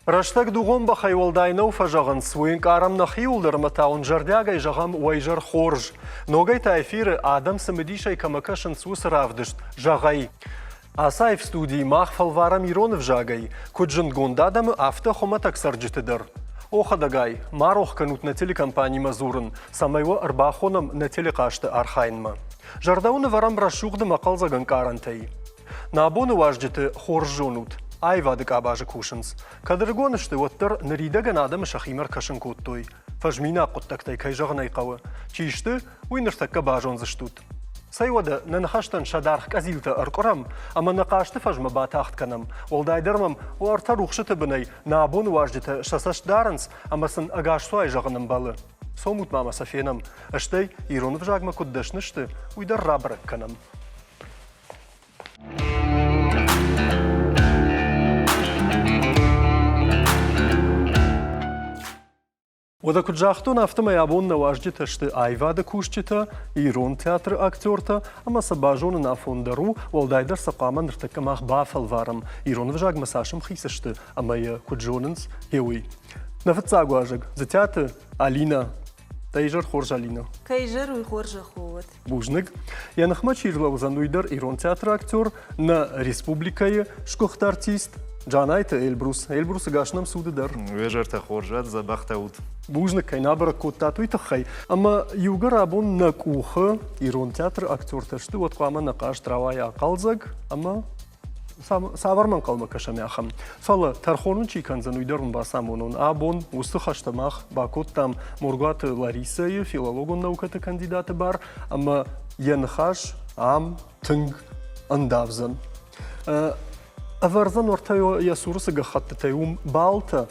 Рӕстӕг дугъон бӕхӕй уӕлдай нӕу фӕзӕгъынц, уый ӕнкъарӕм нӕхиуыл дӕр ӕмӕ та уын зӕрдиагӕй зӕгъӕм уӕ изӕр хорз. Ногӕй та эфиры адӕм цымыдисӕй кӕмӕ кӕсынц, уыцы равдыст Зӕгъай. Ацы аив студийы мах фӕлварӕм ирон ӕвзагӕй, куыд зындгонд адӕмы, афтӕ хуымӕтӕг цӕрджыты дӕр. О, хӕдӕгай, ма рох кӕнут нӕ телекомпанимӕ дзурын, цӕмӕй уӕ ӕрбахонӕм нӕ телехъазты архайынмӕ. Зӕрдӕ уын ӕвӕрӕм рӕсугъд ӕмӕ хъӕлдзӕг ӕнкъарӕнтӕй. Нӕ абоны уазджыты хорз зонут, аивады къабазы кусынц. Кӕд ӕрыгон сты, уӕддӕр ныридӕгӕн адӕмы сӕхимӕ ӕркӕсын кодтой. Фӕзминаг хъуыддӕгтӕй кӕй зӕгъын ӕй хъӕуы, чи сты, уый ныртӕккӕ базондзыстут. Цӕй уӕдӕ, нӕ ныхӕстӕн сӕ даргъ къӕдзилтӕ ӕркъуырӕм ӕмӕ нӕ хъазты фӕзмӕ батагъд кӕнӕм. Уӕлдайдӕр мӕм уӕртӕ рухсыты бынӕй нӕ абоны уазджытӕ сӕ цӕст дарынц ӕмӕ сын ӕгасцуай зӕгъын ӕмбӕлы. Цомут ма мӕ сӕ фенӕм, стӕй ирон ӕвзагмӕ куыд дӕсны сты, уый дӕр рабӕрӕг кӕнӕм. Уӕдӕ куыд загътон, афтӕмӕй абон нӕ уазджытӕ сты аивады кусджытӕ, ирон театры актертӕ ӕмӕ сӕ базонын афон дӕр у, уӕлдайдӕр сӕ хъуамӕ ныртӕккӕ мах бафӕлварӕм, ирон ӕвзагмӕ цас ӕмхиц сты ӕмӕ йӕ куыд зонынц, гъе уый. Нӕ фыццаг уазӕг Дзытиаты Алинӕ. Дӕ изӕр хорз, Алинӕ. Кӕй изӕр, уый хорзӕх уӕд. Бузныг. Йӕ ныхмӕ чи рлӕудзӕн, уый дӕр ирон театры актер, нӕ республикӕйы сгуыхт артист Джанайты Эльбрус. Эльбрусы гас нӕм цуды дӕр. Уе зӕртӕ хорз уӕд, дзӕбӕхтӕ ут. Бузныг, кӕй нӕ кодтат, уый тыххӕй. Ӕмӕ иугӕр абон нӕ къухы ирон театры актертӕ сты, уӕд хъуамӕ нӕ хъазт рауайа хъӕлдзӕг ӕмӕ цавӕрмӕ ӕнхъӕлмӕ кӕсӕм ахӕм. Фӕлӕ тӕрхон уын чи кӕндзӕн, уый дӕр уын бацамонон. Абон уыцы хӕстӕ мах бакодтам Моргуаты Ларисӕйы филологон наукӕты кандидаты бар ӕмӕ йӕ ныхас ам тынг ӕндавдзӕн. Ӕвӕрдзӕн уӕртӕ йӕ цуры цы гӕххӕттытӕй, уым балтӕ.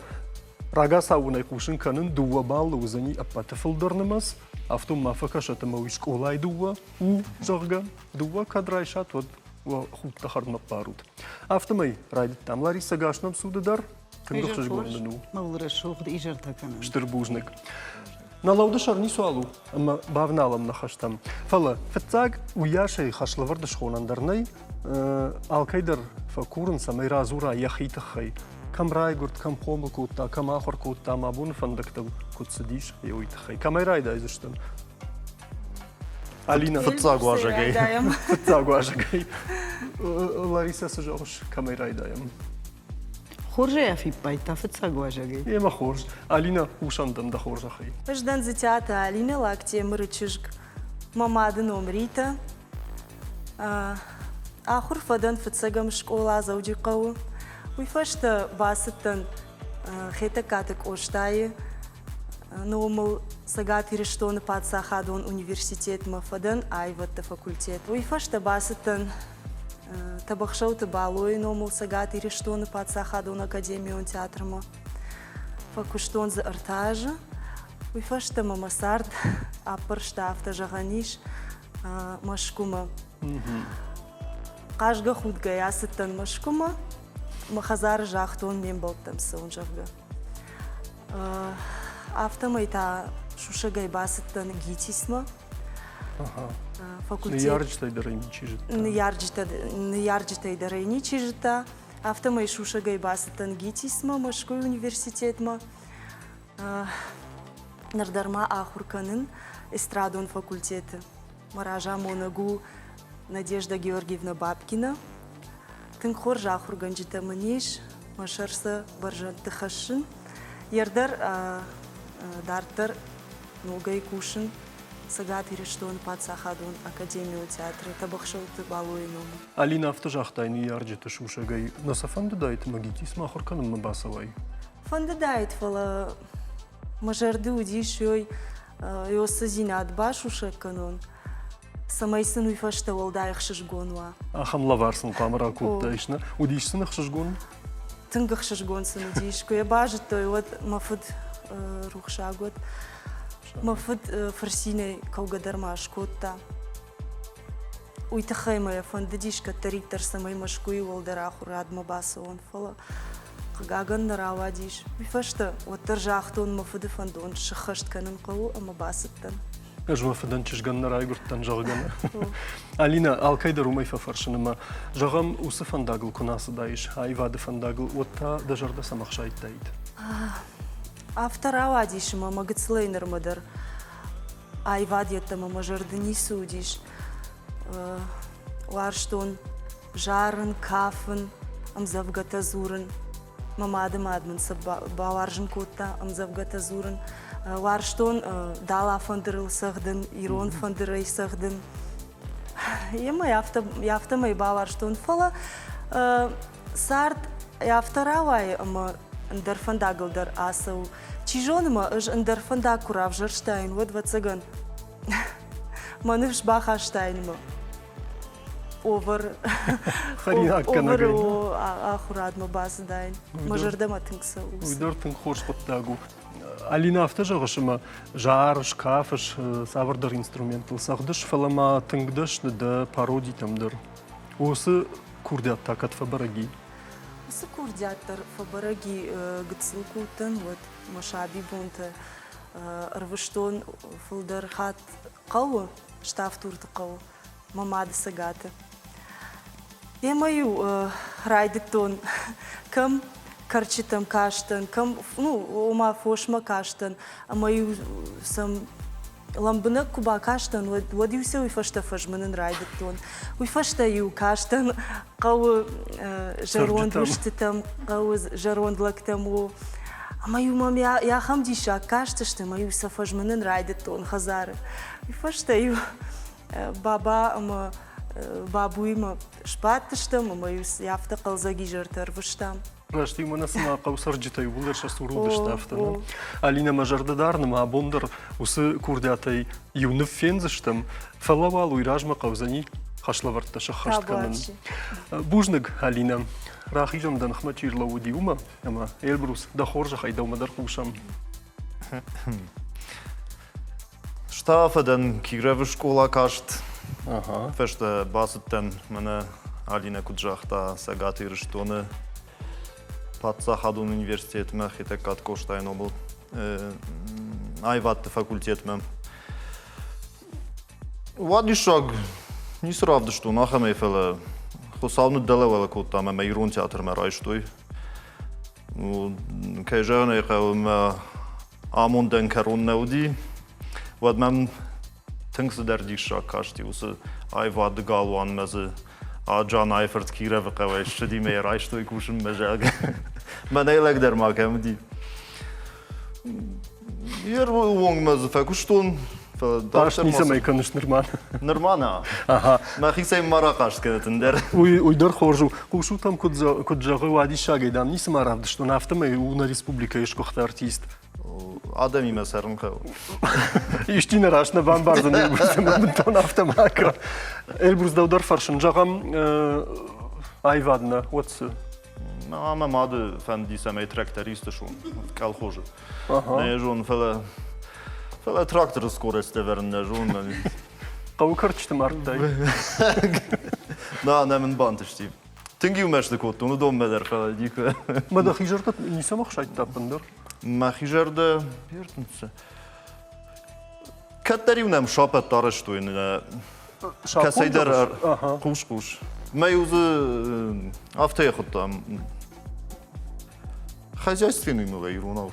Рагацау уын ӕй хъусын кӕнын, дыууӕ баллы уыдзӕни ӕппӕты фылдӕр нымӕц. Афтӕ ма фӕкӕсӕт ӕмӕ уый скъолайы дыууӕ у, зӕгъгӕ. Дыууӕ кӕд райсат, уӕд уӕ худтӕ хӕрдмӕ ппарут. Афтӕмӕй райдыдтам. Ларисӕ, гас нӕм цуды дӕр. Тынг ӕхсызгон нын у. Мыл рӕсугъд изӕртӕ кӕнӕм. Стыр бузныг. Нӕ лӕуды сӕр ницуал у, ӕмӕ бавналӕм ныхӕстӕм. Фӕлӕ фыццаг уыйасӕй хӕслӕвӕрд схонӕн дӕр нӕй. Алкӕй дӕр фӕкурын, цӕмӕй радзура йӕхи тыххӕй. Кӕм райгуырд, кӕм хъомыл кодта, кӕм ахуыр кодта, ӕмӕ абоны фӕндӕгтыл куыд цыдис, уый тыххӕй. Кӕмӕй райдайдзыстӕм? Алина. Фыццаг уазӕгӕй. Фыццаг уазӕгӕй. Лариса, цы зӕгъыс, кӕмӕй райдайӕм? Хорзӕй афиппайдта фыццаг уазӕгӕй. Емӕ хорз. Алина, хъусӕм дӕм дӕ хорзӕхӕй. Ӕз дӕн Дзытиаты Алинӕ Лактемыры чызг. Мӕ мады ном Рита. Ахуыр фӕдӕн фыццӕгӕм скъола Дзӕуджыхъӕуы. Уый фӕстӕ бацыдтӕн Хетӕгкаты Къостайы номыл Цӕгат Ирыстоны паддзахадон университетмӕ фӕдӕн аивӕдты факультет. Уый фӕстӕ бацыдтӕн Тӕбӕхсӕуты Балойы номыл Цӕгат Ирыстоны паддзахадон академион театрмӕ. Фӕкуыстон дзы ӕртӕ азы. Уый фӕстӕ мӕ мӕ цард аппӕрста, афтӕ зӕгъӕн ис, Мӕскуымӕ. Хъазгӕ-худгӕйӕ ацыдтӕн Мӕскуымӕ. Мӕ хӕдзары загътон ме мбӕлттӕм цӕуын, зӕгъгӕ. Афтӕмӕй та сусӕгӕй бацыдтӕн ГИТИС-мӕ. Факультет. Ныййарджытӕй дӕр ӕй ничи зыдта. Ныййарджытӕй дӕр ӕй ничи зыдта. Афтӕмӕй сусӕгӕй бацыдтӕн ГИТИС-мӕ, Мӕскуыйы университетмӕ. Ныр дӕр ма ахуыр кӕнын эстрадон факультеты. Мӕ разамонӕг у Надежда Георгиевна Бабкина. Тынг хорз ахуыргӕнджытӕ мын ис, мӕ сӕр сӕ бӕрзӕндты хӕссын. Йе рдӕр дарддӕр ногӕй кусын Цӕгат Ирыстоны паддзахадон академион театры Тӕбӕхсӕуты Балойы номыл. Алина, афтӕ загътай ныййарджыты сусӕгӕй, нӕ сӕ фӕндыдаид ӕмӕ ГИТИС-мӕ ахуыр кӕнынмӕ бацӕуай? Фӕндыдаид, фӕлӕ мӕ зӕрды уыдис ой ёсыдзинад басусӕг кӕнон, цӕмӕй сын уый фӕстӕ уӕлдай ӕхсызгон уа. Ахӕм лӕвар сын хъуамӕ ракодтаис, нӕ? Уыдис сын ӕхсызгон? Тынг ӕхсызгон сын уыдис. Куы йӕ базыдтой, уӕд мӕ фыд рухсаг уӕд. Мӕ фыд фырцинӕй кӕугӕ дӕр ма скодта. Уый тыххӕй мӕ фӕндыдис кӕддӕриддӕр, цӕмӕй Мӕскуыйы уӕлдӕр ахуырадмӕ бацӕуон, фӕлӕ хъыгагӕн нӕ рауадис. Уый фӕстӕ уӕддӕр загътон, мӕ фыды фӕндон сыххӕст кӕнын хъӕуы ӕмӕ бацыдтӕн. Ӕз мӕ фыдӕн чызгӕн нӕ райгуырдтӕн, зӕгъгӕ. Алинӕ, алкӕй дӕр уымӕй фӕфӕрсын ӕмӕ, зӕгъӕм, уыцы фӕндагыл куы нӕ ацыдаис, аивады фӕндагыл, уӕд та дӕ зӕрдӕ цӕмӕ хсайдтаид? Афтӕ рауадис ӕмӕ мӕ гыццылӕй нырмӕ дӕр аивад йеддӕмӕ мӕ зӕрды ницы уыдис. Уарзтон зарын, кафын, ӕмдзӕвгӕтӕ дзурын. Мӕ мады мад мын сӕ бауарзын кодта ӕмдзӕвгӕтӕ дзурын. Уарзтон дала фӕндырыл цӕгъдын, ирон фӕндырӕй цӕгъдын. Емӕ афтӕмӕй бауарзтон, фӕлӕ цард афтӕ рауайы ӕмӕ ӕндӕр фӕндагыл дӕр ацӕуы. Чи зоны мӕ ӕз ӕндӕр фӕндаг куы равзӕрстаин, уӕд, ӕвӕццӕгӕн, мӕ ныфс бахастаин мӕ повар Хӕринаггӕнӕгӕй. Ахуырадмӕ бацыдаин. Мӕ зӕрдӕмӕ тынг цӕуы. Уый дӕр тынг хорз хъуыддаг у. Алина, афтӕ зӕгъыс, ӕмӕ зарыс, кафыс, цавӕрдӕр инструментыл цӕгъдыс, фӕлӕ ма тынг дӕсны дӕ пародитӕм дӕр. Уыцы курдиат та кӕд фӕбӕрӕг и? Уыцы курдиат дӕр фӕбӕрӕг и гыццыл куы уыдтӕн, уӕд мӕ сабибонтӕ ӕрвыстон фылдӕр хатт хъӕуы, Ставдурты хъӕуы, мӕ мады цӕгаты. Емӕ-иу райдыдтон, кӕм кӕрчытӕм кастӕн, кӕм, ну, ома фосмӕ кастӕн, ӕмӕ-иу сӕм лӕмбынӕг куы бакастӕн, уӕд, уӕд-иу сӕ уый фӕстӕ фӕзмынын райдыдтон. Уый фӕстӕ-иу кастӕн хъӕуы зӕронд устытӕм, хъӕуы зӕронд лӕгтӕм, о. Ӕмӕ-иу мӕм ахӕм диссаг кастысты, ӕмӕ-иу сӕ фӕзмынын райдыдтон хӕдзары. Уый фӕстӕ-иу баба ӕмӕ бабуимӕ сбадтыстӕм ӕмӕ-иу афтӕ хъӕлдзӕг изӕртӕ ӕрвыстам. Раст иумӕ нӕ цыма хъӕу цӕрджытӕ иууылдӕр сӕ цуры уыдысты афтӕ. Алинӕ, мӕ зӕрдӕ дарын ӕмӕ абон дӕр уыцы курдиатӕй иу ныв фендзыстӕм, фӕлӕ уал уый размӕ хъӕудзӕни хӕслӕвӕрдтӕ сӕххӕст кӕнын. Бузныг, Алинӕ. Рахизӕм дӕ ныхмӕ чи рлӕууыди, уымӕ. Ӕмӕ, Эльбрус, дӕ хорзӕхӕй дӕумӕ дӕр хъусӕм. Стафӕ дӕн Кировы скъола каст. Фӕстӕ бацыдтӕн, мӕнӕ Алинӕ куыд загъта, Цӕгат Ирыстоны паддзахадон университетмӕ Хетӕгкаты Къостайы номыл аивӕдты факультетмӕ. Уадиссаг ницы равдыстон ахӕмӕй, фӕлӕ Хуыцау ныддӕлӕуӕлӕ кодта ӕмӕ мӕ ирон театрмӕ райстой. Кӕй зӕгъын ӕй хъӕуы, мӕ амондӕн кӕрон нӕ уыди. Уӕд мӕм тынг цыдӕр диссаг касти уыцы аивады галуанмӕ дзы Джанайы фырт Кировы хъӕуӕй ссыди мӕ йӕ райстой кусынмӕ, зӕгъгӕ. Мӕнӕй лӕгдӕр ма кӕм уыди. Йе уонгмӕ дзы фӕкуыстон, фӕлӕ Хъаст ницӕмӕй кӕныс нырма? Нырма нӕ. Мӕхицӕй ма рахъаст кӕнӕт ӕндӕр. Уый, уый дӕр хорз у. Хъусут ӕм, куыд, куыд зӕгъы, уадиссагӕй, дам, ницыма равдыстон, афтӕмӕй у нӕ республикӕйы сгуыхт артист. Адӕмимӕ цӕрын хъӕуы. Исчи нӕ раст нӕ бамбардзӕн Эльбрус ӕмӕ бынтон афтӕ ма кӕн. Эльбрус, дӕу дӕр фӕрсын, зӕгъӕм, аивад нӕ, уӕд цы? Мӕ мады фӕнди, цӕмӕй тракторист суон колхозы. Нӕ зонын, фӕлӕ фӕлӕ тракторы скорость ӕвӕрын нӕ зонын. Хъӕуы кӕрчыты мардтай? На, нӕ мын бантысти. Тынг-иу мӕсты кодтон уыдонмӕ дӕр, фӕлӕ никуы. Мӕ дӕхи зӕрдӕ ницӕмӕ хсайдта ӕппындӕр? Мӕхи зӕрдӕ Кӕддӕр-иу нӕм сапӕтты арӕзтой нӕ кӕцӕйдӕр хъус-хъус. Мӕ-иу дзы афтӕ йӕ хуыдтам. Хозяйственный мыл иронау.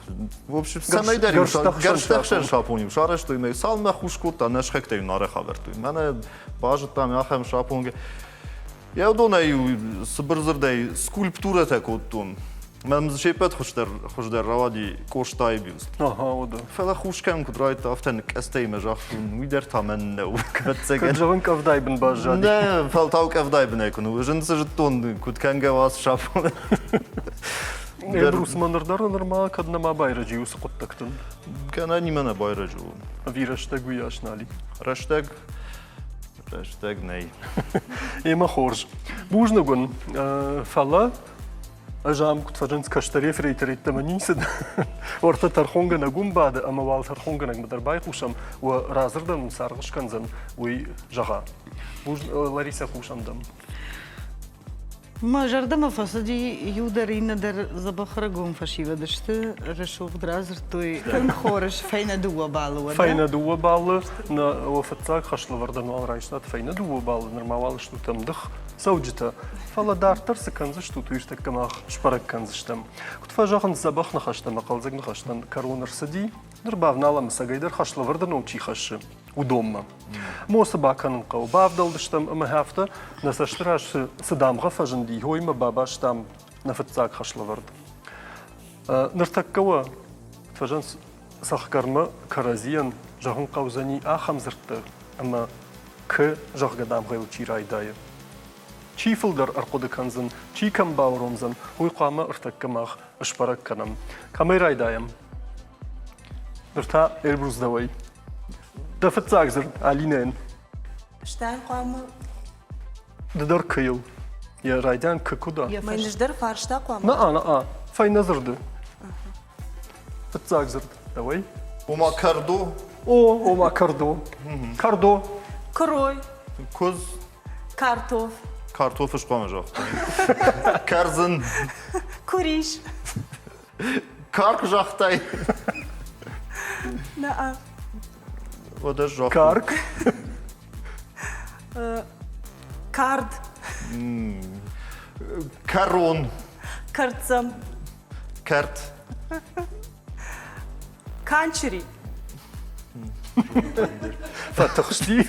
В общем, цӕмӕйдӕр гӕрзтӕхсӕн сапон-иу сарӕзтой мӕ цалынмӕ хус кодта, нӕ сыхӕгтӕ-иу арӕх ӕвӕрдтой. Мӕнӕ базыдтам ахӕм сапон. Йӕ уыдонӕй-иу цыбыр дзырдӕй скульптурӕтӕ кодтон. Мӕм дзы се ппӕт хуыздӕр, хуыздӕр рауади Къостайы бюст. Ага, уӕдӕ. Фӕлӕ хус кӕнын куыд райдыдта, афтӕ ныкъкъӕдзтӕй мӕ загътон, уый дӕр та мӕн нӕу, ӕвӕццӕгӕн. Кӕд зӕгъын, къӕвдайы бын баззади. Нӕ, фӕлтау къӕвдайы бынӕй куы ныууызын, цы зыдтон, куыд кӕнгӕ уац сафон. Эльбрус, мӕ ныр дӕр нырма кӕд нӕма байрӕджы уыцы хъуыддӕгтӕн? Кӕнӕ нимӕ нӕ байрӕджы у. Ӕви рӕстӕг уыйас нал и? Рӕстӕг Рӕстӕг нӕй. Эмӕ хорз. Бузныг уын. Фӕлӕ ӕз ам куыд фӕзынц кӕстӕр ефрейтор йеддӕмӕ ницы. Уӕртӕ тӕрхонгӕнӕг уым бады ӕмӕ уал тӕрхонгӕнӕгмӕ дӕр байхъусӕм, уӕ радзырдӕн уын цы аргъ скӕндзӕн, уый зӕгъа. Ларисӕ, хъусӕм дӕм. Мӕ зӕрдӕмӕ фӕцыди иу дӕр, иннӕ дӕр дзӕбӕх ӕрыгон фӕсивӕд сты, рӕсугъд радзырдтой. Тынг хорз, фӕйнӕ дыууӕ баллы уӕдӕ. Фӕйнӕ дыууӕ баллы. Нӕ уӕ фыццаг хӕслӕвӕрдӕн уал райстат фӕйнӕ дыууӕ баллы, нырма уал стут ӕмдых цӕуджытӕ. Фӕлӕ дарддӕр цы кӕндзыстут, уый ӕртӕккӕ мах сбӕрӕг кӕндзыстӕм. Куыд фӕзӕгъынц, дзӕбӕх ныхӕстӕ ӕмӕ хъӕлдзӕг ныхӕстӕн кӕрон ӕрцыди. Ныр бавналӕм, ӕцӕгӕйдӕр хӕслӕвӕрды ном чи хӕссы, уыдонмӕ. Мосы бакӕнын хъӕуы. Бавдӕлдыстӕм ӕмӕ афтӕ нӕ цӕсты раз цы дамгъӕ фӕзынди, уыимӕ бабастам нӕ фыццаг хӕслӕвӕрд. Ныртӕккӕ уӕ фӕзӕн цӕхгӕрмӕ кӕрӕдзийӕн зӕгъын хъӕудзӕни ахӕм дзырдтӕ ӕмӕ к, зӕгъгӕ дамгъӕйыл чи райдайы. Чи фылдӕр ӕрхъуыды кӕндзӕн, чи кӕм бауромдзӕн, уый хъуамӕ ӕртӕккӕ мах сбӕрӕг кӕнӕм. Кӕмӕй райдайӕм? Ныр та Эльбрус дӕуӕй. Дӕ фыццаг дзырд Алинӕйӕн. Стӕй хъуамӕ. Ды дӕр кыйыл. Йӕ райдиан кы куы дӕ? Мӕнӕ дӕр фарста хъуамӕ. На-а, на-а. Фӕйнӕ дзырды. Фыццаг дзырд дӕуӕй. Ома кӕрдо? О, ома кӕрдо. Кӕрдо. Куырой. Куыдз. Картоф. Картоф хъуамӕ загътай. Кӕрдзын. Куырис. Карк загътай? Наа. Уӕдӕ загътон. Карк. Кард. Кӕрон. Кӕрддзӕм. Кӕрт. Канчери. Фӕтыхсти.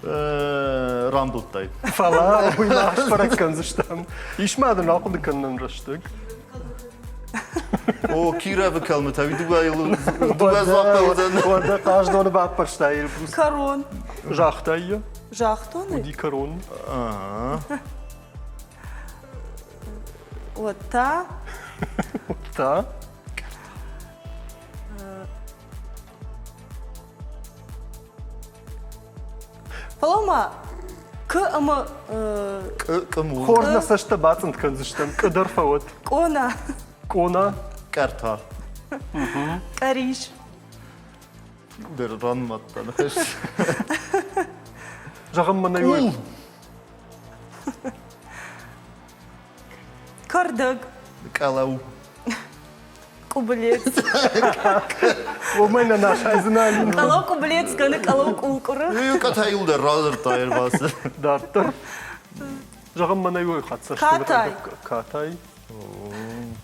Рамбылдтай. Фӕлӕ уый мах сбӕрӕг кӕндзыстӕм. Ис ма дын ахъуыды кӕнынӕн рӕстӕг? О, Кировы кӕлмытӕ, уый дыууӕ дзуаппы уыдзӕн. Уӕдӕ хъаздоны баппӕрстай Эльбрус. Кӕрон. Загътай йӕ? Загътон ӕй. Уыди кӕрон. Уӕд та? Уӕд та? Фӕлӕ ма К ӕмӕ Хорз нӕ цӕстӕ бацъынд кӕндзыстӕм, К дӕр фӕуӕд. Къона. Къона. Къӕрта. Къӕрис. Дӕр ранмадта ныхас. Зӕгъӕм, мӕнӕ иу. Кӕрдӕг. Къӕлӕу. Къуыбылец. Уымӕй нӕ насайдзынӕ. Къӕлӕу къуыбылец кӕны, къӕлӕу къулкъуыры. Иу къатайыл дӕр радзырдта ӕрбацы. Дарддӕр. Зӕгъӕм, мӕнӕ иуӕй хатт цӕстыл Катай. Катай.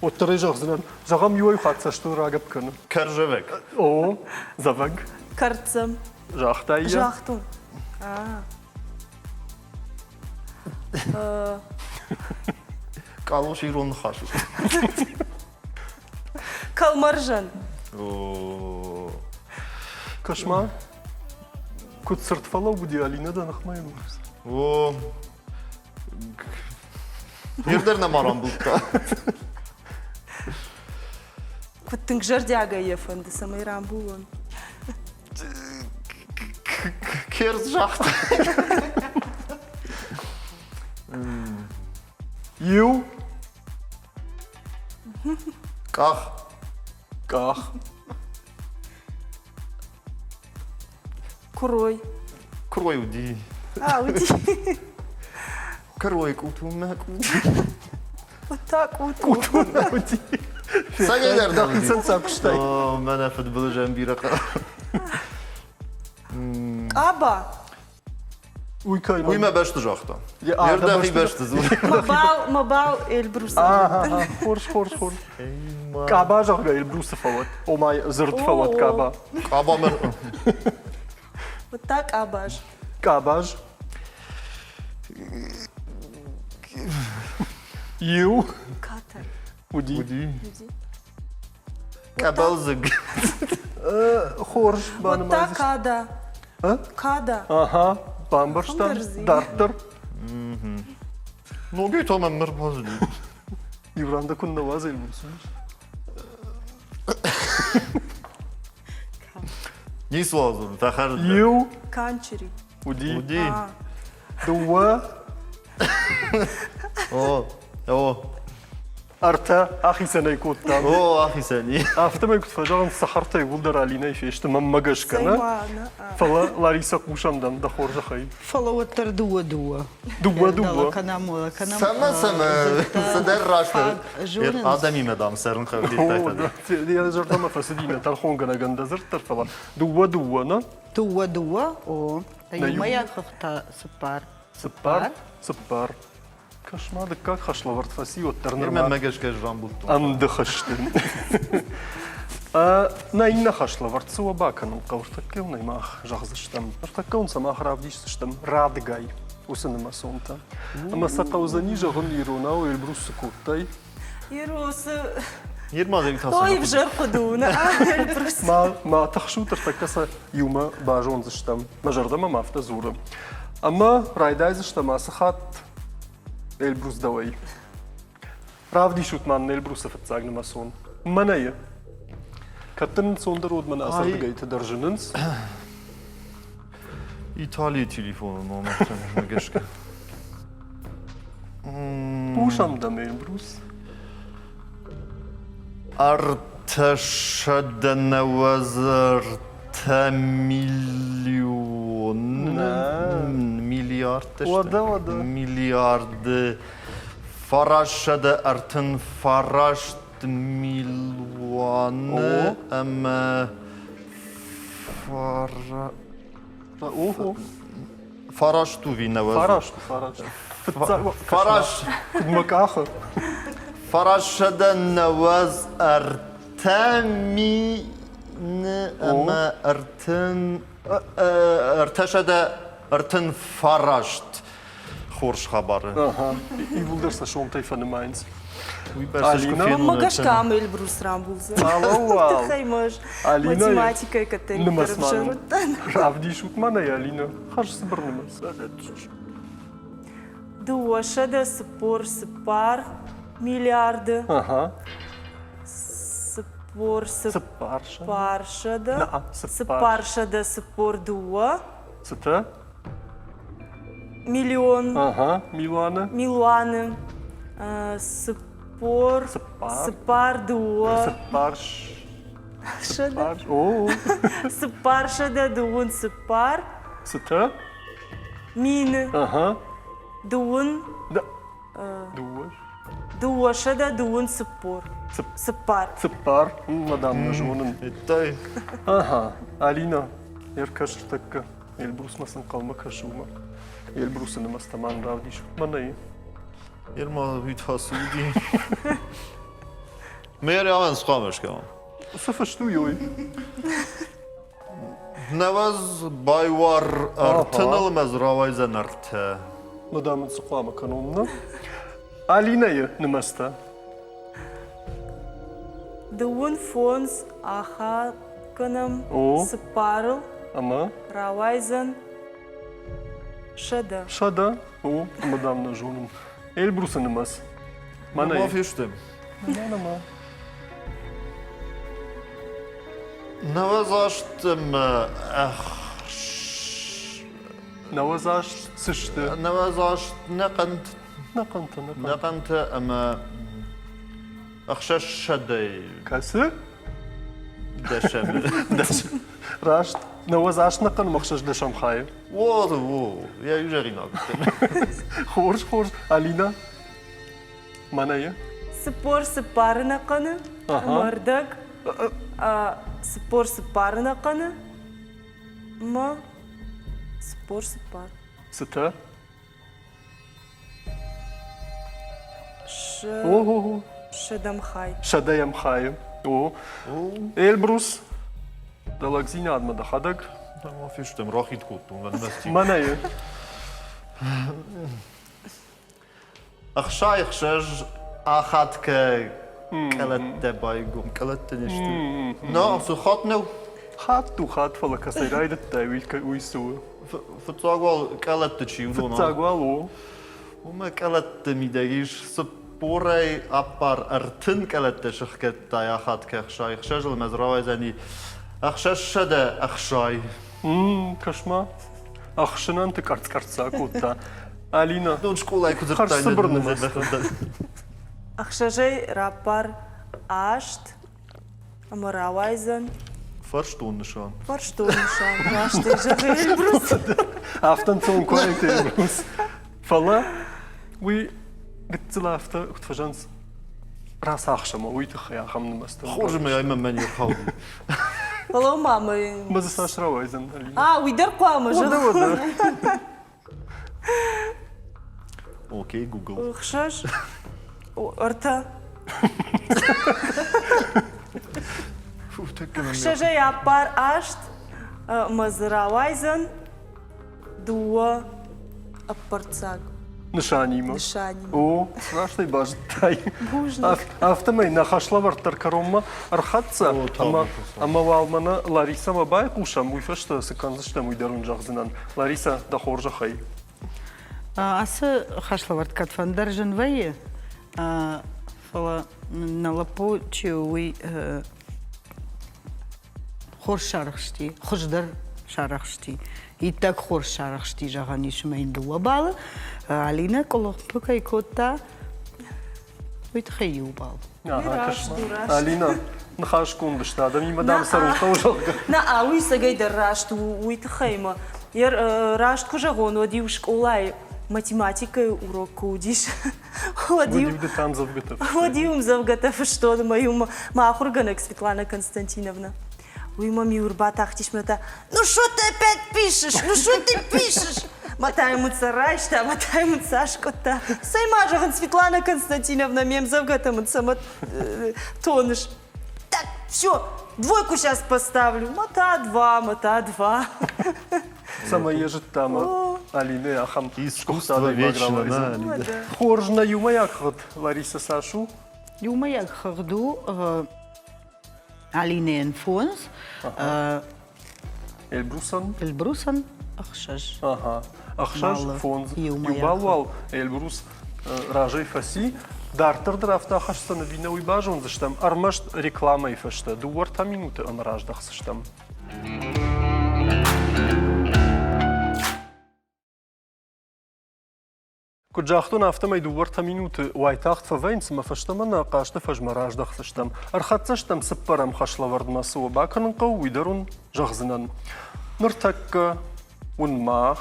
Уӕддӕр ӕй зӕгъдзынӕн. Зӕгъӕм, иуӕй хатт цӕстыл рагӕпп кӕны. Кӕрзӕвӕг. О, зӕвӕг. Кӕрддзӕм. Загътай йӕ? Загътон. Къалос ирон ныхас у. Кӕлмӕрзӕн. Кӕс-ма, куыд цырд фӕлӕууыди Алинӕ дӕ ныхмӕ О, Ныр дӕр нӕма рамбылдта. Куыд тынг зӕрдиагӕй йӕ фӕнды, цӕмӕй рамбулон. Керз загъта. Иу. Къах. Къах. Куырой. Куырой уыди. А, уыди. Куырой къутумӕ къут. Вот так вот. Къутумӕ уыди. Цӕгӕйдӕр нӕ уыди. Дӕхицӕн сӕ куыстай. О, мӕнӕ фыдбылызӕн бирӕ Къаба. Уый кӕй Уый мӕ бӕсты загъта. Йе рдӕхи бӕсты дзуры. Мӕ бал, мӕ бал Эльбрус. Хорз, хорз, хорз. Къаба, зӕгъгӕ, Эльбрусы фӕуӕд. Ома, дзырд фӕуӕд къаба. Къаба мӕ... Вот так къабаз. Къабаз. Иу. Катар. Уыди. Уыди. Къӕбӕлдзыг. Хорз, Вот так када. Када. Ага, бамбӕрстам. Дарддӕр. Ногӕй та мӕм ӕрбацыди. Иу ран дӕ куыннӕ уадза, Ницыуал дзурын, фӕхӕрд. Иу. Канчери. Уыди. Уыди. Дыууӕ. О, о. Ӕртӕ ахицӕн ӕй кодтам. О, ахицӕн и. Афтӕмӕй куыд фӕзӕгъынц, цӕхӕртӕ иууылдӕр Алинӕйы фесты, мӕнмӕ гӕсгӕ, нӕ? Фӕлӕ Ларисӕ хъусӕм дӕм дӕ хорзӕхӕй. Фӕлӕ уӕддӕр дыууӕ-дыууӕ. Дыууӕ-дыууӕ. Кӕнӕм, кӕнӕм. Цӕмӕ, цӕмӕ, цыдӕр раст. Адӕмимӕ, дам, цӕрын хъӕуы. Йӕ зӕрдӕмӕ фӕцыди нӕ тӕрхонгӕнӕгӕн дӕ дзырд дӕр, фӕлӕ дыууӕ-дыууӕ, нӕ? Дыууӕ-дыууӕ, о. Иумӕйаг хыгъд та цыппар. Цыппар? Цыппар. Кӕс-ма, дыккаг хӕслӕвӕрд фӕци, уӕддӕр нырма Мӕнмӕ гӕсгӕ ӕз рамбылдтон. Ӕмдых сты. Нӕ иннӕ хӕслӕвӕрд цы уӕ бакӕнын хъӕуы, ӕртӕккӕ уын ӕй мах зӕгъдзыстӕм. Ӕртӕккӕ уын сӕ мах равдисдзыстӕм радыгай уыцы нымӕцонтӕ. Ӕмӕ сӕ хъӕудзӕни зӕгъын иронау Эльбрус цы кодтай? Иросы Ермазӕг та Ой, взӕр хъуыды у, нӕ Эльбрус. Ма, ма тыхсут, ӕртӕккӕ сӕ иумӕ базондзыстӕм. Мӕ зӕрдӕ мӕм афтӕ дзуры. Ӕмӕ райдайдзыстӕм ацы хатт Эльбрус дӕуӕй. Равдисут ма нын Эльбрусы фыццаг нымӕцон. Мӕнӕйы. Кӕд дын ӕнцондӕр уыд, мӕнӕ ацырдыгӕйты дӕр зынынц. Италийы телефоны номыртӕм гӕсгӕ. Хъусӕм дӕм, Эльбрус. Ӕртӕсӕдӕ нӕуӕдз ӕртӕ миллион миллиардтӕ Уӕдӕ, уӕдӕ. Миллиарды 939 милуаны ӕмӕ фара Охо. Фараст уви нӕуӕдз. Фараст, фараст. Фыццаг Фараст. Куыд мӕ къахы. 993 мины ӕмӕ 339 хорз хабары. Ага. Иууылдӕр сӕ сомтӕй фӕнымайынц. Уый бӕрц ӕз куы фенон. Мӕнмӕ гӕсгӕ ам Эльбрус рамбулдзӕн. Тыххӕй мӕ ӕз математикӕйы кӕддӕриддӕр ӕвзӕр уыдтӕн. Равдисут ма нӕ, Алинӕ. Хӕрз цыбыр нымӕц. 244 миллиарды. Ага. 44 442. Цытӕ? Миллион. Ага, милуаны. Милуаны. Цыппор. Цыппар. Цыппар дыууӕ. Цыппар. Сӕдӕ. О. 424. Цытӕ? Мины. Ага. Дыууын. Дыууӕ. 224. Цыппар. Цыппар. Мадам нӕ зонын. Иттай. Ага. Алина, ӕркӕс ӕртӕккӕ. Эльбрусмӕ цы нхъӕлмӕ кӕсы, уымӕ. Эльбрусы нымӕцтӕ ма равдис. Мӕнӕй. Ерма уый та цы уыди? Мэр амӕн цы хъуамӕ скӕнон? Цы фыст у ёй? Нӕуӕдз байуар ӕртыныл мӕ дзы рауайдзӕн ӕртӕ. Мадам ын цы хъуамӕ кӕнон, нӕ? Алинӕйы нымӕцтӕ. Дыууын фондз ахӕм кӕнӕм цыппарыл. Ӕмӕ? Рауайдзӕн сӕдӕ. Сӕдӕ? О, ӕмӕ дам нӕ зонын. Эльбрусы нымӕц. Мӕнӕ ма фесты. Мӕнӕ ма. Нӕуӕдз аст ӕмӕ Нӕуӕдз аст цы сты? Нӕуӕдз аст нӕ хъӕнт. Нӕ хъӕнтӕ, нӕ хъӕнтӕ. Нӕ хъӕнтӕ ӕмӕ ӕхсӕзсӕдӕй. Кӕцы? Дӕсӕмы. Раст. Нӕуӕдз аст нӕ хъӕнмӕ ӕхсӕз дӕсӕм хайы. О, о, йӕ иузӕринаг. Хорз, хорз. Алина, мӕнӕ 44 нӕхъӕны ӕмӕ ӕрдӕг. 44 нӕхъӕны ӕмӕ 44. Цытӕ? О-о-о. Сӕдӕм хай. Сӕдӕйӕм хайы. О. Эльбрус, дӕ лӕгдзинадмӕ дӕхӕдӕг. Ма фестӕм, рахид кодтон, Мӕнӕ Ӕхсай ӕхсӕз ахатгӕ къӕлӕттӕ байгом. Къӕлӕттӕ не сты. Но, цы хатт нӕу? Хатт у хатт, фӕлӕ кӕцӕй райдыдтай, уый цы у? Фыццаг уал къӕлӕтты чи уыдон. Фыццаг уал у. Уымӕ къӕлӕтты мидӕг ис цыппорӕй ӕппар ӕртын къӕлӕттӕ сыхгӕдтай ахатгӕ ӕхсай. Ӕхсӕзыл мӕ дзы рауайдзӕни 660. Кӕс-ма, ӕхсынӕнты къӕрцц-къӕрцц акодта. Алина, Дон скъолайы куы дзырдтай, хӕрзцыбыр нымӕцтӕ. Ӕхсӕзӕй раппар аст ӕмӕ рауайдзӕн. Фӕрстон нысан. Фӕрстон нысан, раст ӕй зӕгъы Эльбрус. Афтӕ ӕнцон куы уаид Эльбрус. Фӕлӕ уый гыццыл афтӕ куыд фӕзӕгъынц, рацахсӕм уый тыххӕй ахӕм нымӕцтӕ. Хорз ӕмӕ ӕмӕ мӕ не рхауди. Фӕлӕ ма мӕ... Мӕ дзы цас рауайдзӕн, Алинӕ? А, уый дӕр хъуамӕ зӕгъон. Окей, Google. Хсӕз, ӕртӕ. Хсӕзӕй ӕппар аст ӕмӕ дзы рауайдзӕн дыууӕ ӕппӕрццаг. Нысанимӕ. Нысанимӕ. О, раст ӕй базыдтай. Бузныг. Афтӕмӕй нӕ хӕслӕвӕрд дӕр кӕронмӕ ӕрхӕццӕ, ӕмӕ, ӕмӕ уал мӕнӕ Ларисӕмӕ байхъусӕм, уый фӕстӕ цы кӕндзыстӕм, уый дӕр уын зӕгъдзынӕн. Ларисӕ, дӕ хорзӕхӕй. Ацы хӕслӕвӕрд кӕдфӕндӕр зын вӕййы, фӕлӕ нӕ лӕппу чи у, уый хорз сарӕхсти, хуыздӕр сарӕхсти, иттӕг хорз сарӕхсти, зӕгъӕн ис ӕмӕ йын дыууӕ баллы. Алинӕ къуылымпы кӕй кодта, уый тыххӕй иу балл. Алина, ныхасгонд сты адӕмимӕ дам цӕрын хъӕуы, зӕгъгӕ. Нӕ, уый цӕгӕйдӕр раст у, уый тыххӕй мӕ раст куы зӕгъон, уӕд-иу скъолайы математикӕйы урок куы уыдис, уӕд-иу уӕд-иу ӕмдзӕвгӕтӕ фыстон ӕмӕ-иу мӕ ахуыргӕнӕг Светлана Константиновна уый мӕм-иу ӕрбатахтис мӕ та ну что ты опять пишешь, ну что ты пишешь? Мӕ та йын сӕ райста, мӕ та йын сӕ аскъуыдта. Цӕй ма зӕгъын, Светлана Константиновна, ме мдзӕвгӕтӕ мын цӕмӕ тоныс? Так, все, двойку сейчас поставлю. Мӕ два, мӕ два. Цӕмӕй йӕ зыдта мӕ Алинӕ ахӕм сгуыхт адӕймаг рауайдзӕн. Хорз нӕ иумӕйаг хыгъд, Лариса, цас у? Иумӕйаг хыгъд у Алинӕйӕн фондз, Эльбрусӕн? Эльбрусӕн ӕхсӕз. Ага, ӕхсӕз, фондз. Иу балл уал Эльбрус разӕй фӕци. Дарддӕр дӕр афтӕ ахӕсдзӕн ӕви нӕ, уый базондзыстӕм. Ӕрмӕст рекламӕйы фӕстӕ дыууӕ-ӕртӕ минуты ӕмӕ раздӕхдзыстӕм. Куыд загътон, афтӕмӕй дыууӕ-ӕртӕ минуты уайтагъд фӕвӕййынц ӕмӕ фӕстӕмӕ нӕ хъазты фӕзмӕ раздӕхдзыстӕм. Ӕрхӕццӕ стӕм цыппӕрӕм хӕслӕвӕрдмӕ, цы уӕ бакӕнын хъӕуы, уый дӕр уын зӕгъдзынӕн. Ныртӕккӕ уын мах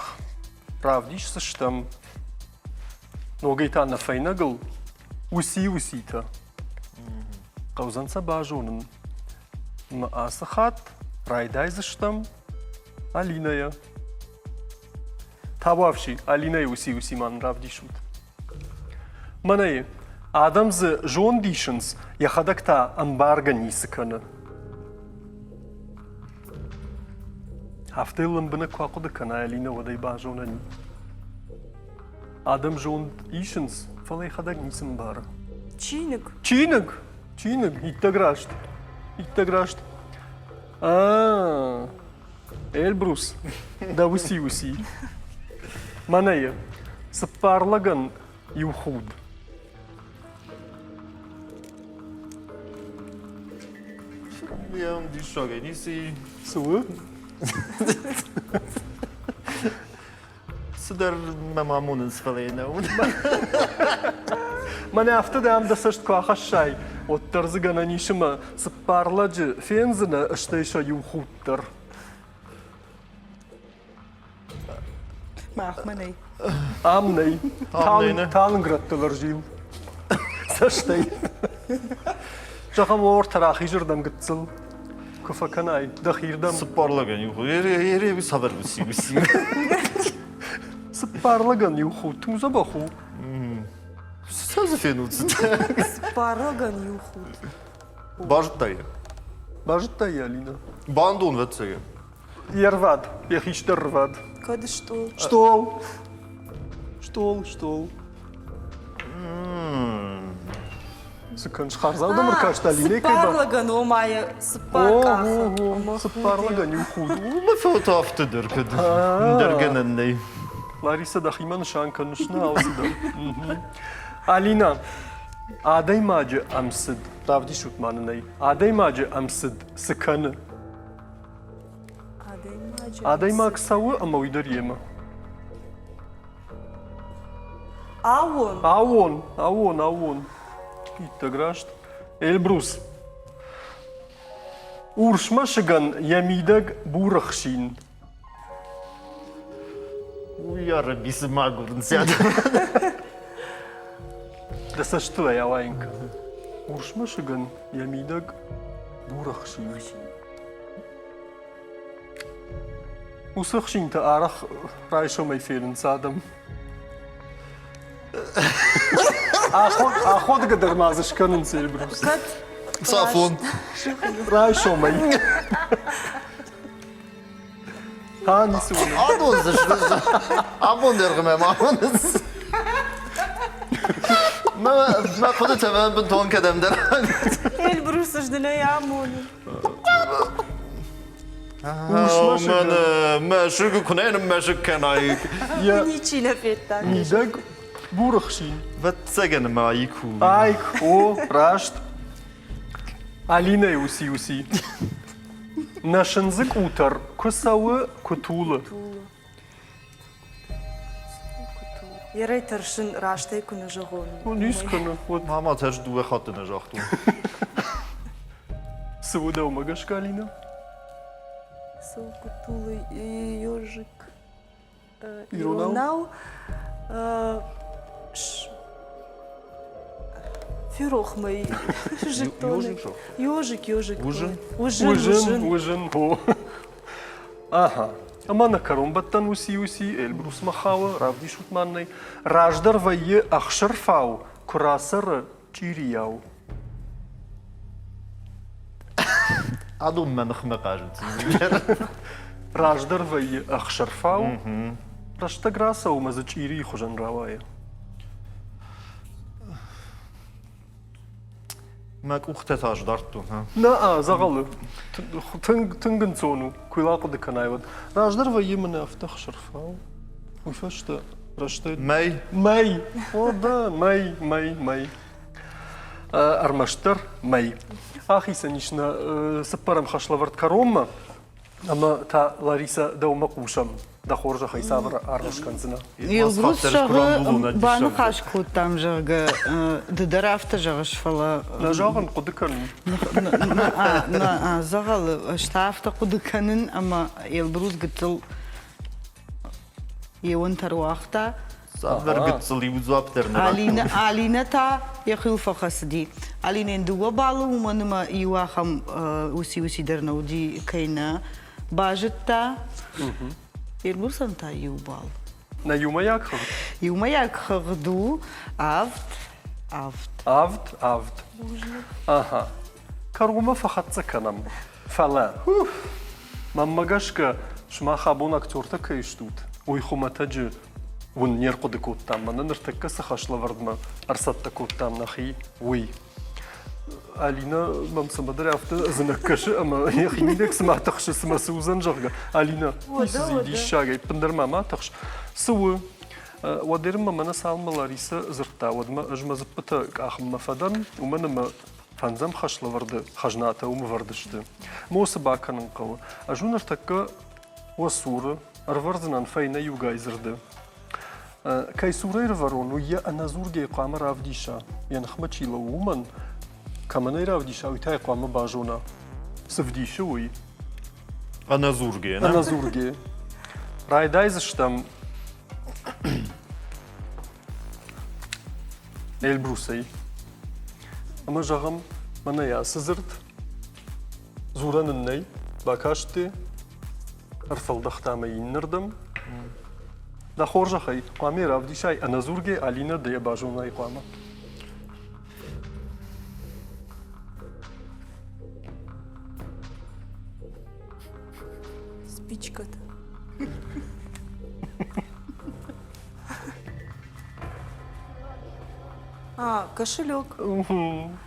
равдисдзыстӕм ногӕй та нӕ фӕйнӕгыл уыци-уыцитӕ. Хъӕудзӕн сӕ базонын. Ӕмӕ ацы хатт райдайдзыстӕм Алинӕйӕ. Табуафси, Алинӕйы уыци-уыци ма нын равдисут. Мӕнӕ адӕм дзы зонд исынц, йӕхӕдӕг та ӕмбаргӕ ницы кӕны. Афтӕ лӕмбынӕг куы ахъуыды кӕна Алинӕ, уӕд ӕй базонӕн и. Адӕм зонд исынц, фӕлӕ йӕхӕдӕг ницы мбары. Чиныг. Чиныг! Чиныг, иттӕг раст. Иттӕг раст. А, Эльбрус, дӕ уыци-уыци. Мӕнӕ йӕ. Цыппар лӕгӕн иу худ. Йӕм диссагӕй ницы. Цы у? Цыдӕр мӕм амонынц, фӕлӕ йӕ нӕ уынын. Мӕнӕ афтӕ дӕм дӕ цӕст куы ахӕссай, уӕддӕр дзы гӕнӕн ис ӕмӕ цыппар лӕджы фендзынӕ, стӕй сӕ иу худт дӕр. Махмӕ нӕй. Ам нӕй. Талынг рӕттыл ӕрзил. Цӕстӕй. Зӕгъӕм, ортӕ рахизырдӕм гыццыл куы фӕкӕнай дӕхирдӕм. Цыппар лӕгӕн иу худ. Цавӕр уыци уыци? Цыппар лӕгӕн иу худ тынг дзӕбӕх у. Цы дзы фенут? Цыппар лӕгӕн иу худ. Базыдтай йӕ? Базыдтай йӕ, Алина? Бандон, ӕвӕццӕгӕн. Йе рвад, йӕ хистӕр рвад. Кӕд стъол? Стъол. Стъол, стъол. Цы кӕныс, хардзау дӕм ӕркаст Алинӕ кӕй Цыппар лӕгӕн, ома йӕ цыппар къахы. Цыппар лӕгӕн иу худ. Мӕ фӕлтӕ афтӕ дӕр кӕд ӕндӕр гӕнӕн нӕй. Лариса, дӕхимӕ нысан кӕныс нӕ алцыдӕр. Алина, адӕймаджы ӕмцыд, равдисут ма нын ӕй, адӕймаджы ӕмцыд цы кӕны? Адӕймаг цӕуы ӕмӕ уый дӕр йемӕ. Аууон. Аууон, аууон, аууон. Иттӕг раст. Эльбрус. Урс мӕсыгӕн йӕ мидӕг бур ӕхсин. Уый арӕби мӕгуырдзиад. Дӕ цӕстыл ӕй ауайын кӕны. Урс мӕсыгӕн йӕ мидӕг бур ӕхсин. Уыцы ӕхсинтӕ арӕх райсомӕй фенынц адӕм. Аходгӕ дӕр ма дзы скӕнынц Эльбрус. Кӕд Цафон. Райсомӕй. Та ницы уынын. Адон дзы абон дӕргъмӕ ма уынынц. Мӕ мӕ хъуыдытӕ мӕ бынтон кӕдӕмдӕр. Эльбрус ӕз дын ӕй амонын. Мӕсыг куы нӕ ныммӕсыг кӕнай. Ничи нӕ федта. Мидӕг бур ӕхсин. Вӕццӕгӕн ма айк у. Айк, о, раст. Алинӕйы уыци-уыци. Нӕ сындзы къутӕр куы цӕуы, куы тулы. Ерӕй тӕрсын, растӕй куы нӕ зӕгъон. Ну, ницы кӕны. Вот. Мама, ӕз дыууӕ хатты нӕ загътон. Цы у дӕумӕ гӕсгӕ, Алина? Цы у куы тулы ежик? Иронау? Ферох мӕ зыдтон. Ёжик, ёжик. Ужин? Ужин, ужин. Ужин, о. Ага. Ӕмӕ нӕ кӕронбӕттӕн уыци-уыци Эльбрусмӕ хауы, равдисут ма нӕй. Раздӕр вӕййы ӕхсырфау, куы рацӕры чъирийау. Адон мӕ ныхмӕ хъазынц. Раздӕр вӕййы ӕхсырфау, рӕстӕг рацӕуы мӕ дзы чъирийы хуызӕн рауайы. Мӕ къухтӕ та сдардтон. Нӕ, дзӕгъӕлы. Тынг, тынг ӕнцон у, куы йыл ахъуыды кӕнай, уӕд. Раздӕр вӕййы мын афтӕ ӕхсырфау. Уый фӕстӕ рӕстӕг... Мӕй? Мӕй! О, да, мӕй, мӕй, мӕй. Ӕрмӕстдӕр мӕй. Ахицӕн ис нӕ цыппӕрӕм хӕслӕвӕрд кӕронмӕ. Ӕмӕ та, Ларисӕ, дӕумӕ хъусӕм. Дӕ хорзӕхӕй цавӕр аргъ скӕндзынӕ? Елбрус зӕгъы, баныхас кодтам, зӕгъгӕ, ды дӕр афтӕ зӕгъыс, фӕлӕ... Нӕ зӕгъын, хъуыды кӕнын. Нӕ, дзӕгъӕлы, ӕз та афтӕ хъуыды кӕнын, ӕмӕ Елбрус гыццыл йе уӕнтӕ руагъта. Цавӕр гыццыл иу дзуапп дӕр нӕ Алинӕ, Алинӕ та йӕхиуыл фӕхӕцыди. Алинӕйӕн дыууӕ баллы, уымӕн ӕмӕ иу ахӕм уыци-уыци дӕр нӕ уыди, кӕй нӕ базыдта. Эльбрусӕн та иу балл. Нӕ иумӕйаг хыгъд? Иумӕйаг хыгъд у авд, авд. Авд, авд. Ага. Кӕронмӕ фӕхӕццӕ кӕнӕм. Фӕлӕ, мӕнмӕ гӕсгӕ, сымах абон актертӕ кӕй стут, уый хуымӕтӕджы уын не рхъуыды кодтам, мӕнӕ ныртӕккӕ цы хӕслӕвӕрдмӕ ӕрцӕттӕ кодтам нӕхи, уый. Алинӕ мӕм цӕмӕдӕр афтӕ ӕдзынӕг кӕсы ӕмӕ йӕхимидӕг цыма тыхсы, цыма цы уыдзӕн, зӕгъгӕ. Алинӕ, ницы дзы диссагӕй, ӕппындӕр ма ма тыхс. Цы у? Уӕддӕр мӕ мӕнӕ цалынмӕ Ларисӕ дзырдта, уӕдмӕ ӕз мӕ дзыппытӕ къахынмӕ фӕдӕн, уымӕн ӕмӕ фӕндзӕм хӕслӕвӕрды хӕзнатӕ уым ӕвӕрд сты. Мосы бакӕнын хъӕуы. Ӕз уын ныртӕккӕ уӕ цуры ӕрвӕрдзынӕн фӕйнӕ иугай дзырды. Кӕй цурӕй ӕрвӕрон, уый йӕ ӕнӕдзургӕйӕ хъуамӕ равдиса, йӕ ныхмӕ чи лӕууы, уымӕн. Кӕмӕн ӕй равдиса, уый та йӕ хъуамӕ базона, цы вдисы, уый. Ӕнӕдзургӕйӕ, нӕ? Ӕнӕдзургӕйӕ. Райдайдзыстӕм Эльбрусӕй. Ӕмӕ зӕгъӕм, мӕнӕ ацы дзырд дзурӕн ын нӕй, бакасти, ӕрфӕлдӕхта мӕ иннӕрдӕм. Дӕ хорзӕхӕй, хъуамӕ равдисай ӕнӕдзургӕ Алинӕ дӕ базонай хъуамӕ. Спичката. А, кошелек.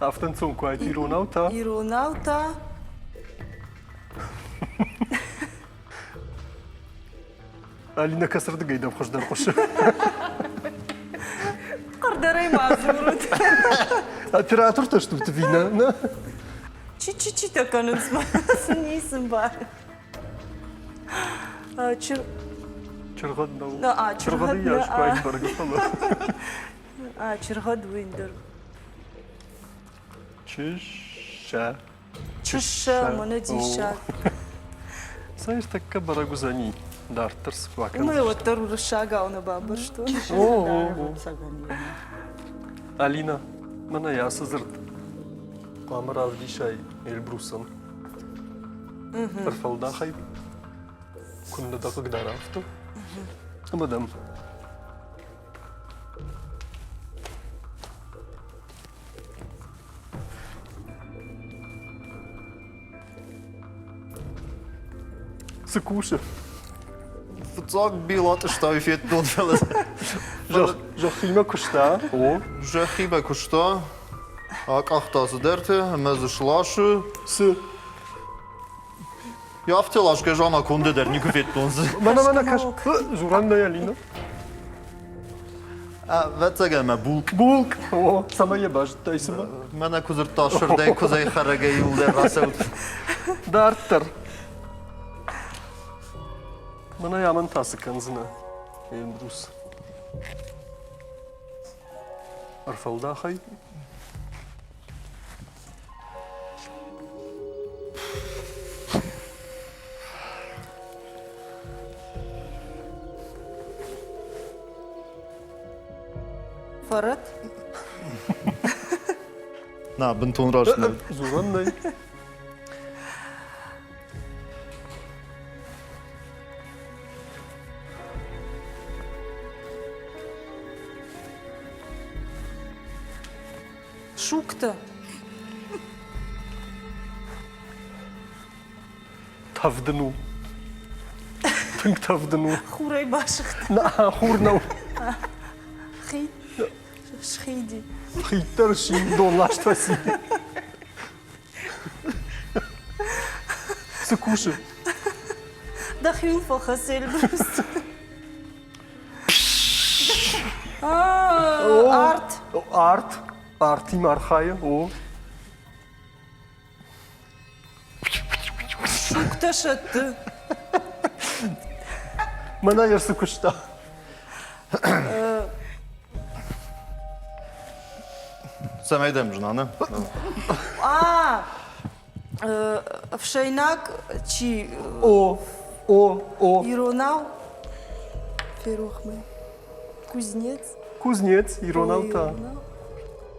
Афтӕ ӕнцон куы айт иронау та. Иронау та. Алина кӕцырдыгӕй дӕм хуыздӕр хъуысы? Хъӕрдӕрӕй ма дзурут. Оператортӕ стут ӕви нӕ? Нӕ? Чи-чи-читӕ кӕнынц ма сын ницы мбары. Чыр... Чыргъӕд нӕу. Чыргъӕды йас куы айт бӕргӕ, фӕлӕ. Чыргъӕд уый дӕр. Чыссӕ. Чыссӕ, мӕнӕ диссаг. Цӕй тӕккӕ бӕрӕг уыдзӕни, дарддӕр цы бакӕндзысты. Уымӕй уӕддӕр уырыссагау нӕ бамбӕрстон. Алина, мӕнӕ ацы дзырд хъуамӕ равдисай Эльбрусӕн. Ӕрфӕлдахай, куыннӕ дӕ хъыгдара афтӕ. Ӕмӕ дӕм Цы кусы? Фыццаг бел атъыстай федтон, фӕлӕ Зӕххимӕ куыста? О. Зӕххимӕ куыста, акъахта цыдӕртӕ ӕмӕ дзы сласы. Цы? Афтӕ ласгӕ анаконда дӕр никуы федтон дзы. Мӕнӕ, мӕнӕ кӕс. Дзурӕн нӕй, Алина. Ӕвӕццӕгӕн мӕ булкъ. Булкъ? О, цӕмӕй йӕ базыдтай цымӕ? Мӕнӕ куы дзырдта сырдӕй, куыдзӕй, хӕрӕгӕй иуылдӕр рацӕут. Дарддӕр. Мӕнӕ амӕн та цы кӕндзынӕ, Эльбрус? Ӕрфӕлдахай. Фӕрӕт? На, бынтон раст нӕ. Дзурӕн нӕй. Сугтӕ. Тӕвдын у. Тынг тӕвдын у. Хурӕй басыгъд. Нӕ, хур нӕу. Хид. Схиди. Хиддӕр сси, донласт фӕци. Цы кусы? Дӕхиуыл фӕхӕц, Эльбрус. Арт. Арт. Артимӕ архайы, о. Сугтӕ сӕтты. Мӕнӕ йӕ цы куыста? Цӕмӕй дӕм зына, нӕ? А, ӕфсӕйнаг чи... О, о, о. Иронау? Ферох мӕ. Кузнец? Кузнец, иронау та.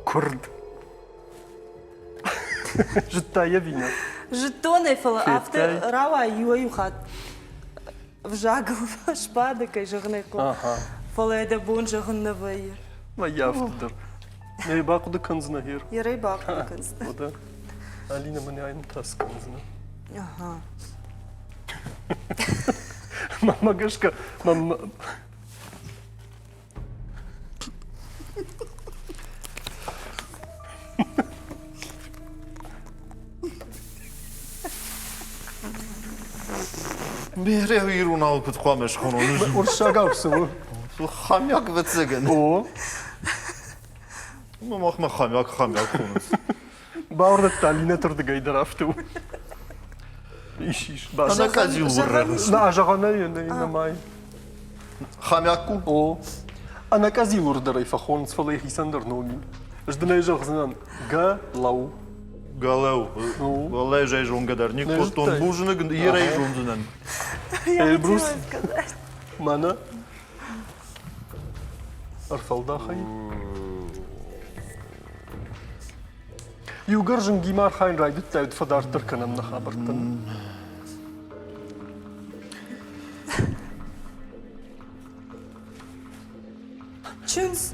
Куырд. Зыдтай ӕви нӕ? Зыдтон ӕй, фӕлӕ афтӕ рауайы иуӕй-иу хатт ӕвзагыл сбады, кӕй зӕгъын ӕй хъӕуы. Фӕлӕ дӕ бон зӕгъын нӕ вӕййы. Вӕййы афтӕ дӕр. Нӕ бахъуыды кӕндзынӕ гъер. Ерӕй бахъуыды кӕндзынӕ. Уӕдӕ Алина мӕнӕ айм та цы кӕндзынӕ? Ага. Мӕнмӕ гӕсгӕ, мӕм Берӕ иронау куыд хъуамӕ схонон? Уырыссагау цы у? Хомяк ӕвӕццӕгӕн. О. Ну, махмӕ хомяк хомяк хонынц. Бауырныдта, Алинӕты рдыгӕй дӕр афтӕ у. Ис, ис. Ӕнӕкъӕдзил уыррӕ. Нӕ, зӕгъӕнӕй нӕмай. Хомяк у? О. Ӕнӕкъӕдзил уырдӕр ӕй фӕхонынц, фӕлӕ йӕхицӕн дӕр ном и. Ӕз дын ӕй зӕгъдзынӕн, Гӕлӕу. Гӕлӕу. Уӕллӕй ӕз ӕй зонгӕ дӕр не кодтон. Бузныг, ерӕй зондзынӕн. Эльбрус, мӕнӕ ӕрфӕлдахай. Иугӕр зынгимӕ архайын райдыдтай, уӕд фӕдарддӕр кӕнӕм нӕ хабӕрттӕн. Чындз.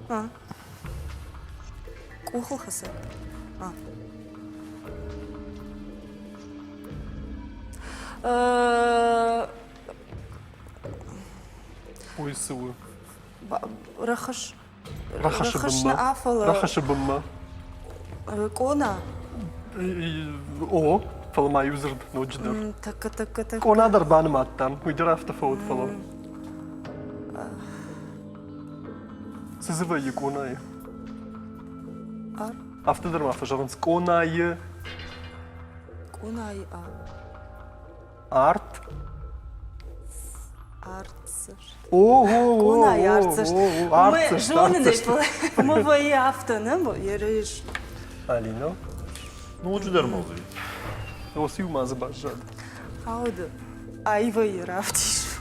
А. Къухылхӕцӕг. А. Уый цы у? Рӕхыс. Рӕхысы бынмӕ. Рӕхысы бынмӕ. Къона. О, фӕлӕ ма иу дзырд ноджыдӕр. Тӕккӕ, тӕккӕ, тӕккӕ. Къона дӕр банымадтам, уый дӕр афтӕ фӕуӕд, фӕлӕ. Цы дзы вӕййы къонайы? Афтӕ дӕр ма фӕзӕгъынц къонайы. Къонайы а. Арт. Артдзӕст. Ого! Къонайы артдзӕст. Артдзӕст. Зонын ӕй, фӕлӕ вӕййы афтӕ, нӕ? Ерыс. Алина? Ноджыдӕр ма дзы. Ос-иу ма дзы баззад. Ауды аивӕй равдис.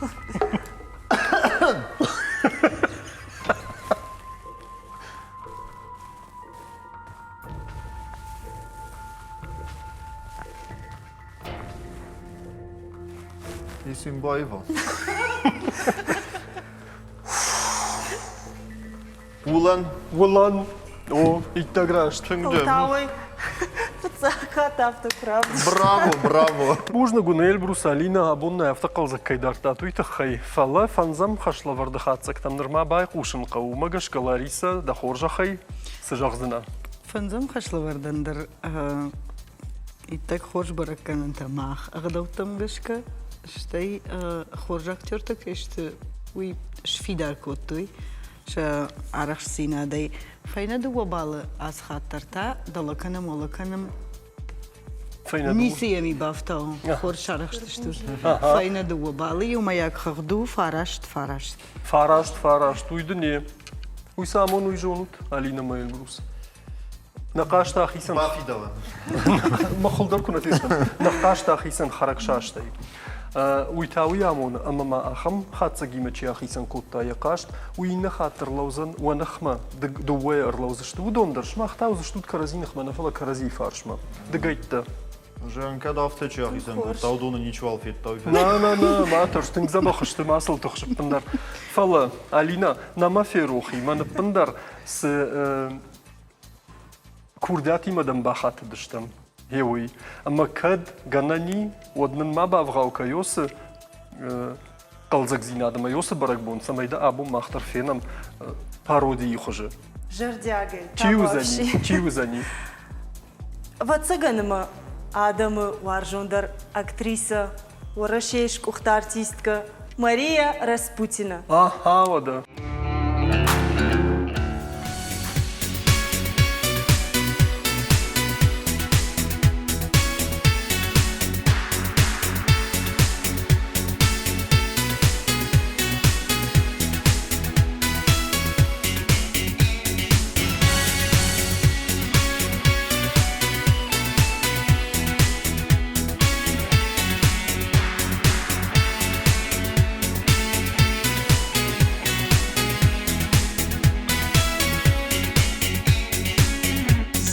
Исимбаева. Уылӕн. Уылӕн. О, иттӕг раст. Тынг дӕ. Тауӕй фыццаг хатт афтӕ куы равдыста. Браво, браво. Бузныг уын, Эльбрус, Алина, абон нӕ афтӕ хъӕлдзӕг кӕй дардтат, уый тыххӕй. Фӕлӕ фӕндзӕм хӕслӕвӕрды хатдзӕгтӕм нырма байхъусын хъӕуы. Уымӕ гӕсгӕ, Ларисӕ, дӕ хорзӕхӕй, цы зӕгъдзынӕ? Фӕндзӕм хӕслӕвӕрдӕн дӕр иттӕг хорз бӕрӕггӕнӕнтӕ мах ӕгъдӕуттӕм гӕсгӕ, стӕй хорз актертӕ кӕй сты, уый сфидар кодтой сӕ арӕхстдзинадӕй. Фӕйнӕ дыууӕ баллы ацы хатт дӕр та дӕлӕ кӕнӕм, уӕлӕ кӕнӕм. Ницы йӕм и бафтауын. Хорз сарӕхстыстут. Фӕйнӕ дыууӕ баллы иумӕйаг хыгъд у фараст фараст. Фараст фараст, уый дын не. Уый цы амон, уый зонут, Алина мӕ Эльбрус? Нӕ хъазт ахицӕн. Бафидауӕн. Мӕ дӕр куы нӕ фестӕм. Нӕ хъазт ахицӕн хӕрӕгсастӕй. Уый та уый амоны, ӕмӕ ма ахӕм хатдзӕгимӕ чи ахицӕн кодта йӕ хъазт, уый иннӕ хатт ӕрлӕудзӕн уӕ ныхмӕ, дыууӕйӕ ӕрлӕудзысты уыдон дӕр, сымах та уыдзыстут кӕрӕдзи ныхмӕ, нӕ фӕлӕ кӕрӕдзийы фарсмӕ. Дыгӕйттӕ. Зӕгъын, кӕд афтӕ чи ахицӕн кодта, уыдоны ничиуал федта. Нӕ, нӕ, нӕ, ма тӕрс, тынг дзӕбӕх сты, ма сыл тыхс ӕппындӕр. Фӕлӕ, Алина, нӕ мӕ ферох и, мӕн ӕппындӕр цы курдиатимӕ дӕм бахатыдыстӕм, гъе уый. Ӕмӕ кӕд гӕнӕн и, уӕд нын ма бавгъау кӕ уыцы хъӕлдзӕгдзинад ӕмӕ уыцы бӕрӕгбон, цӕмӕй дӕ абон мах дӕр фенӕм пародийы хуызы. Зӕрдиагӕй. Чи уыдзӕни? Чи уыдзӕни? Ӕвӕццӕгӕн ӕмӕ адӕмы уарзондӕр актрисӕ, Уӕрӕсейы сгуыхт артисткӕ Мария Распутина. Аха, уӕдӕ.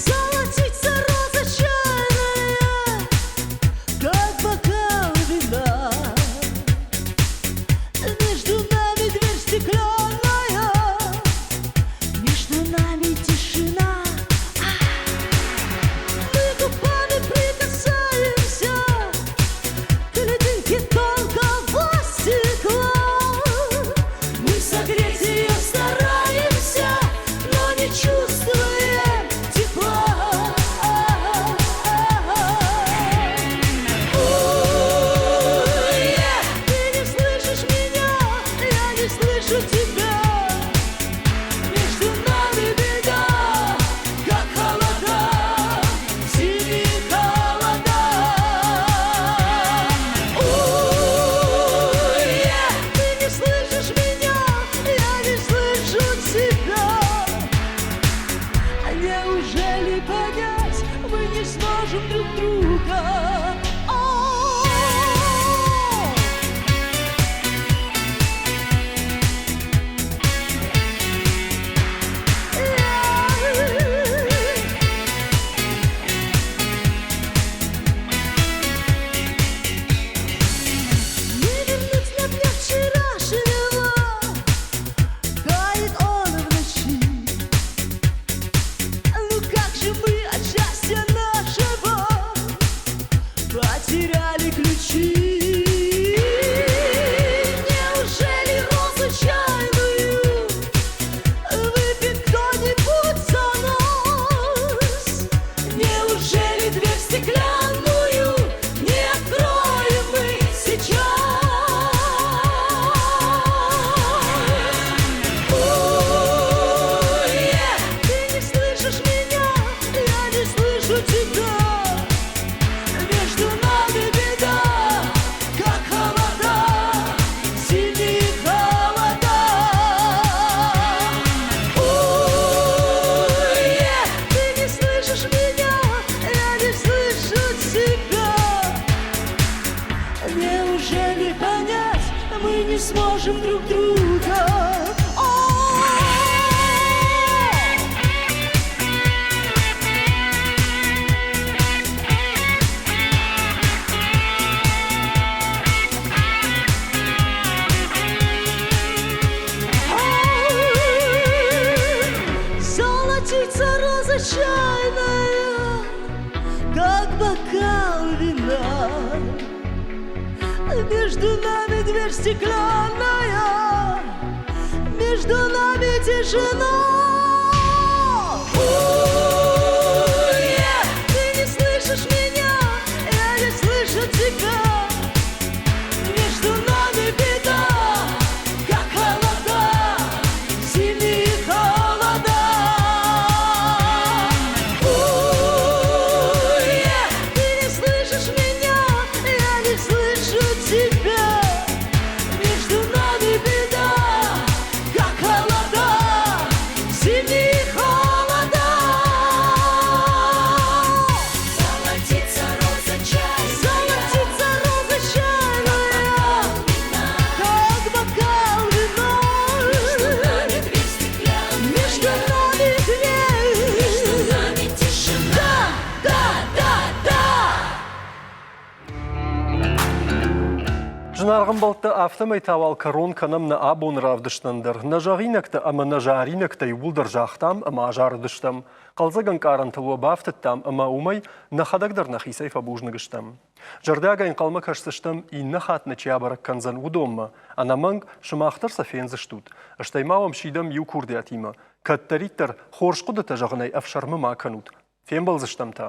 Золотится роза чайная, как бокал вина. Между нами дверь стеклянная, между нами тишина. Мы губами прикасаемся к ледынке тонкого стекла. Мы согреть ее стараемся, но не чувствуем тепла. Ты не слышишь меня, я не слышу тебя. Между нами беда, как холода, зимние холода. Ты не слышишь меня, я не слышу тебя. Неужели понять мы не сможем друг друга? О! Не вернуть нам дня вчерашнего, тает он в ночи. Ну как же мы от счастья нашего потеряли ключи? Неужели розу чайную выпьет кто-нибудь за нас? Неужели дверь стеклянную не откроем мы сейчас? Ты не слышишь меня, я не слышу тебя. Между нами беда, как холода, зимние холода. Ты не слышишь меня, сможем друг друга. Золотица роза чайная, как бокал вина. Между нами дверь стеклянная, между нами тишина. Ты не слышишь меня, я не слышу тебя. Между нами беда, как холода, зимние холода. Ты не слышишь меня, я не слышу тебя. Между нами беда, как холода, зимние холода. Золотится роза чайная, золотится роза чайная, как бокал вина. Между нами дверь стеклянная, между нами дверь, между нами тишина. Да, да, да, да. Зынаргъ ӕмбӕлттӕ, афтӕмӕй та уал кӕрон кӕнӕм нӕ абоны равдыстӕн дӕр. Нӕ зӕгъинӕгтӕ ӕмӕ нӕ заринӕгтӕ иууылдӕр загътам ӕмӕ азарыдыстӕм. Хъӕлдзӕг ӕнкъарӕнтыл уӕ бафтыдтам ӕмӕ уымӕй нӕхӕдӕг дӕр нӕхицӕй фӕбузныг стӕм. Зӕрдиагӕй ӕнхъӕлмӕ кӕсдзыстӕм, иннӕ хатт нӕ чи абӕрӕг кӕндзӕн, уыдонмӕ. Ӕнӕмӕнг, сымах дӕр сӕ фендзыстут. Стӕй ма уӕм сидӕм иу курдиатимӕ. Кӕддӕриддӕр хорз хъуыдытӕ зӕгъынӕй ӕфсӕрмы ма кӕнут. Фембӕлдзыстӕм та.